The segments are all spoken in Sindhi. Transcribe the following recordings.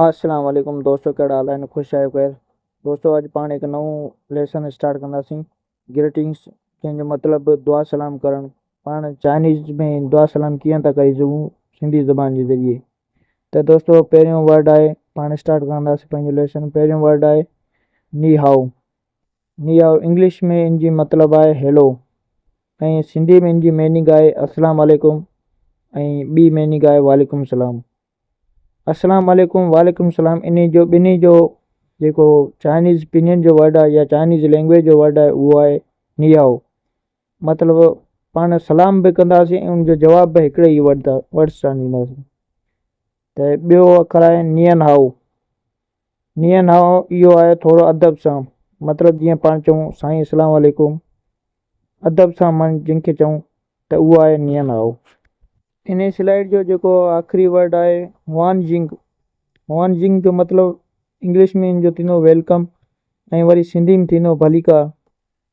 اسلام عليڪم دوستو ڪهڙا حال آهن خوش آهيو خير دوستو اڄ پاڻ هڪ نئون ليسن اسٽارٽ ڪنداسين گريٽنگس جنهن جو مطلب دعا سلام ڪرڻ پاڻ چائنيز ۾ دعا سلام ڪيئن ٿا ڪري سگهون سنڌي زبان جي ذريعي ته دوستو پهريون ورڊ آهي پاڻ اسٽارٽ ڪنداسين پنهنجو ليسن پهريون ورڊ آهي ني هائو ني هائو انگلش ۾ ان جي مطلب آهي هيلو ۽ سنڌي ۾ ان جي ميننگ آهي اسلام عليڪم ۽ ٻي ميننگ آهي وعليڪم السلام السلام عليڪم وعليڪم السلام انهي جو ٻنهي جو جيڪو چائنيز پنين جو ورڊ آهي يا چائنيز لينگويج جو ورڊ آهي اهو آهي نيائو مطلب پاڻ سلام به ڪنداسين ۽ ان جو جواب به هڪڙي ئي ورڊ ورڊ سان ڏينداسين ته ٻيو اکر آهي نين هائو نين هائو اهو آهي ٿورو ادب سان مطلب جيئن پاڻ چئون سائين السلام عليڪم ادب سان من جن کي چئون ته اهو آهي نين هائو انهي سلائيڊ جو جيڪو آخري ورڊ آهي هوان جنگ هوان جنگ جو مطلب انگلش ۾ ان جو ٿيندو welcome ۽ وري سنڌي ۾ ٿيندو ڀليڪار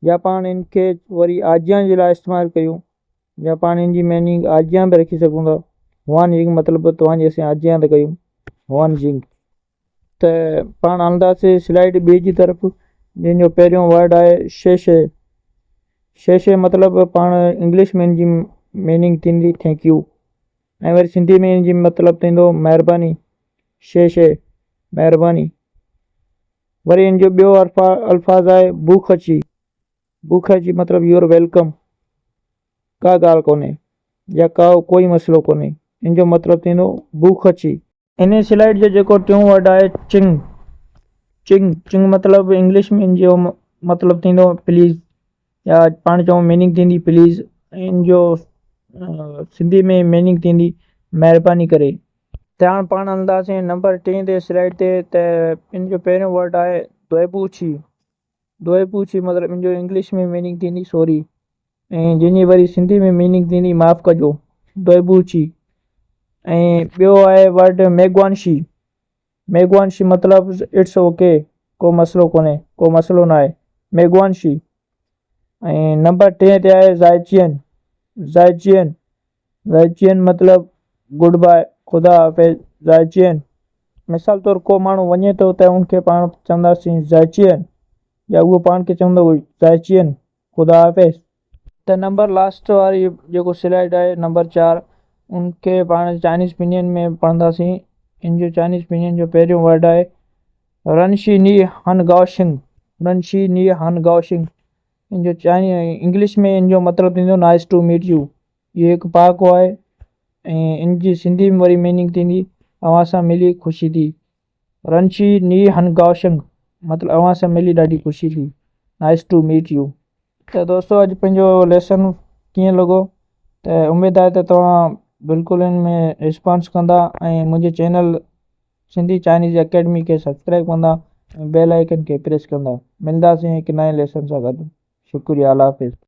يا پاڻ ان کي وري آجيان جي لاء استعمال ڪيون يا پاڻ ان جي ميننگ آجيان به رکي سگهون ٿا هوان جنگ مطلب توهان جي اسين آجيان ٿا ڪيون هوان جنگ ته پاڻ هلنداسين سلائيڊ ٻي جي طرف جنهن جو پهريون ورڊ آهي شي شي شي شي مطلب پاڻ انگلش ۾ ان جي ميننگ ٿيندي thank you ۽ وري سنڌي ۾ ان جي مطلب ٿيندو مهرباني شي شي مهرباني وري ان جو ٻيو الفاظ آهي بوک اچي بوک اچي مطلب يور welcome ڪا ڳالهه ڪونهي يا ڪا ڪوئي مسئلو ڪونهي ان جو مطلب ٿيندو بوک اچي انهي سلائيڊ جو جيڪو ٽيون ورڊ آهي چنگ چنگ چنگ مطلب انگلش ۾ ان جو مطلب ٿيندو پليز يا پاڻ چئون ميننگ ٿيندي پليز ان جو سنڌي ۾ ميننگ ٿيندي مهرباني ڪري. ته هاڻ پاڻ هلنداسين نمبر ٽئين تي سلائيڊ تي ته ان جو پهريون ورڊ آهي دوئبوچي دوئبوچي مطلب ان جو انگلش ۾ ميننگ ٿيندي سوري ۽ جنهن جي وري سنڌي ۾ ميننگ ٿيندي معاف ڪجو دوئبوچي ۽ ٻيو آهي ورڊ ميگوانشي ميگوانشي مطلب it's okay ڪو مسئلو ڪونهي ڪو مسئلو ناهي ميگوانشي ۽ نمبر ٽئين تي آهي زائچين زائچين زائچين مطلب گڊ باء خدا حافظ زائچين مثال طور ڪو ماڻهو وڃي ٿو ته ان کي پاڻ چونداسين زائچين يا اهو پاڻ کي چوندو زائچين خدا حافظ. ته نمبر لاسٽ واري جيڪو سلائيڊ آهي نمبر 4 ان کي پاڻ چائنيز پنين ۾ پڙهنداسين ان جو چائنيز پنين جو پهريون ورڊ آهي رن شي ني هن گائو شنگ رن شي ني هن گائو شنگ ان جو چائني انگلش ۾ ان جو مطلب ٿيندو نائس ٽو ميٽ يو اهو هڪ پهاڪو آهي ۽ ان جي سنڌي ۾ وري ميننگ ٿيندي اوهان سان ملي خوشي ٿي رنشي ني هن گائوشنگ مطلب اوهان سان ملي ڏاڍي خوشي ٿي نائس ٽو ميٽ يو. ته دوستو اڄ پنهنجو ليسن ڪيئن لڳو ته اميد آهي ته توهان بلڪل ان ۾ رسپانس ڪندا ۽ منهنجي چينل سنڌي چائنيز اڪيڊمي کي سبسڪرائب ڪندا ۽ بيل آئيڪن کي پريس ڪندا ملنداسين هڪ نئين ليسن سان گڏ شڪريه الله حافظ.